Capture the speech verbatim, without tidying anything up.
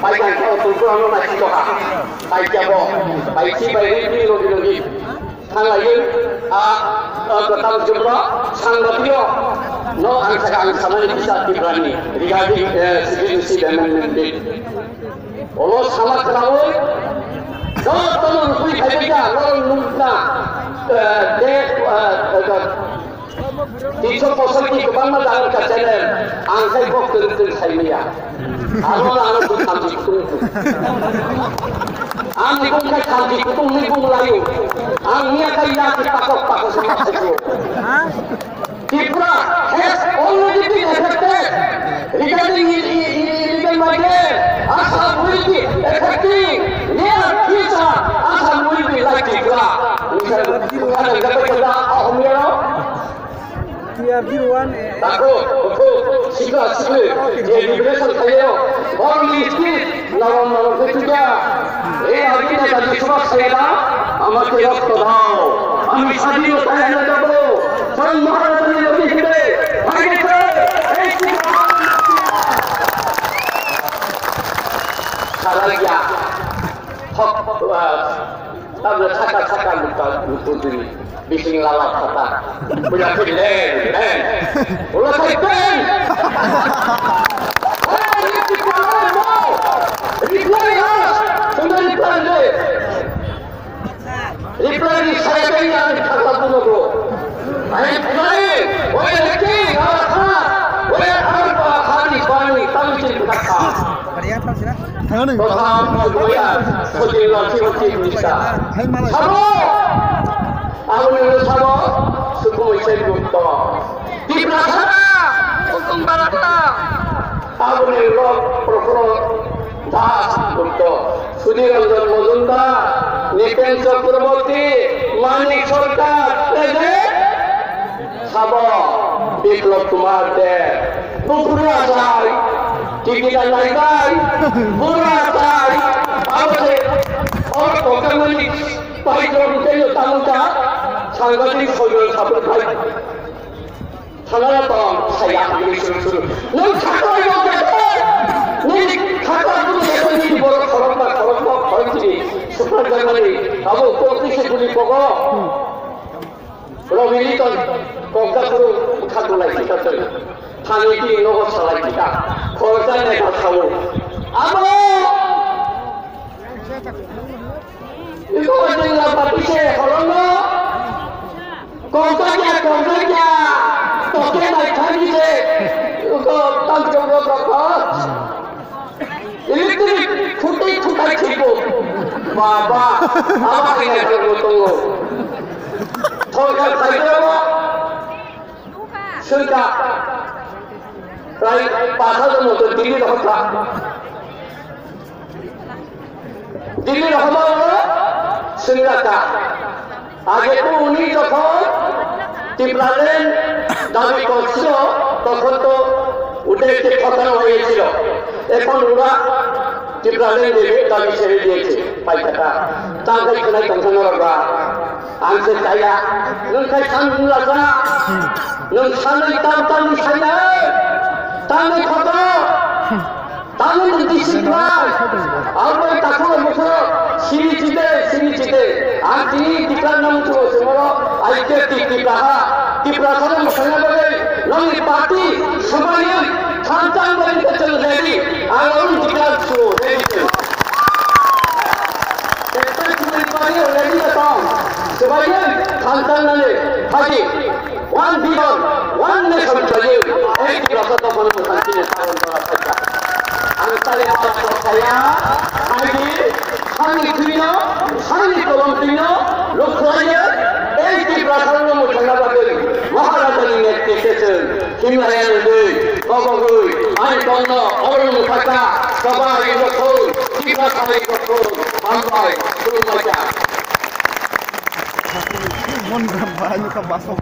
Bai kang khe o tungku ano nai si doha. Bai kya bo. Bai si bai ri ri ro ri ro ri. Thang lai ri. A, a, kwtal jubra, sang ba tio. No ang saka ang samani bisa Tiprani. Regarding, eh, citizenship amendment bill. Olo sama khnawi. Jotono rukui khai bai kha, no nukna. Eh, de, eh, eh, Tinsho posoiti kwbangma jaga wngkha channel, ang khai kok twrwk twrwk sai manya. Abo ano bwkha twi kutung kutung. Ang ni bung khai thamchi kutung ni bung laio. Ang miya khai ya ki pakok pakok se pakok se. Tripura has already been affected regarding i-, i-, i-, illegal migrant. Assam will be affecting near future. Assam will be like Tripura. Bukan, bukan, bukan, bukan, bukan, bukan, bukan, Two R zero one, eh, Takhu, takhu, sikla, sikli, je liberation khayo, borokni speech, norom norom khe tuja. Ei agini Rajya Sabha sayana, amake rokto dao. Ami sadhinota hai na jabo. Chwng Maharajani logi hinde, hai gete, ei sikla. Saraiya. Hok, ah, tabla saka, saka, luka, luku diri. Bising lala kata. Punya kiri, len, len. Ulah kau len. Hey, ini kita len, no. Reply us. Sudah reply deh. Reply di saya kan yang kata tu, bro. I am replying. Where the king? Our heart. Where our heart is burning? Tahu sih kata. Thangani. Prothom Sukumaia Sojin Lal Chief Minister. Sabo! Aboni ulo sabo Sukumai Sen Gupta. Tiprasa! Hukum Balata! Aboni ulo Prokhoro Das Gupta. Sudhir Ranjan Majumdar, Nipen Chakraborty, Manik Sarkar, Sabo Biplab Kumar Deb, bo bura sai, tigida naibai, bura sai, abo se, or kokamani, pai jom teyo tamuta, sangati soyo sabun khai. Thanala tong, saya ambil suru suru. Nung khakoi yo kete, nung khakoi yo kete, nini borok khorok ba, khorok ba, khorok chini, super jamani, abo kokti se guli kogo. Robini ton kokda kuru khatulai kita tei. Thani ti nogo salai kita. Khoroksa ne kha thawo. Abo! Iko wajin la pati se horono. Kokda kya, kokda kya. Toke mai thani se. Iko tam jong ro kokda. Electric khuti khutai khibo. Baba, aba khe nai thangbo tongo. Thokha khaidabo. Sengkha. Prai pasa do motor Delhi rohorkha. Delhi rohorma ulo sengkha. আগে তো উনি যখন টিপ্রাল্যান্ড দাবি করছিল, তখন তো ওটা একটি ঘটনা হয়েছিল। এখন ওরা টিপ্রাল্যান্ড দেবে দাবি ছেড়ে দিয়েছে। পাইকাটা তাদের এখানে তখন ওরা আনতে চাইয়া, নন খাই খান মুলা করা, নন খান তাম তাম খাইয়া, তামে কত Tamil discipline. Albai takhulo mukhulo sini chite, sini chite. Ang tini declare nang chuo sumoro, I K T Tipraha. Tiprasa no musana bagwi nongni party subaiyung thamtang bagwi kachang ready. Ang arun declare chuo ready. Ekta chumui party ready ka tong. Subaiyung thamtang nani haji. One vision, one nation khlaiwi, ei Tiprasa dophano mwthang chini sagon jora khaikha. Ang tale para kok saya, haini, haini thwino, haini kolom twino, lukhlaiwi, ei Tiprasano mwthangna bagwi Maharajani netrite chwng himlaya nungwi, kobogwi, ani tongno oro mwthakha, soba ringkha thung, Tiprasani kothong, hambai, khulumbaikha. Mon gram ba, ani ka baso.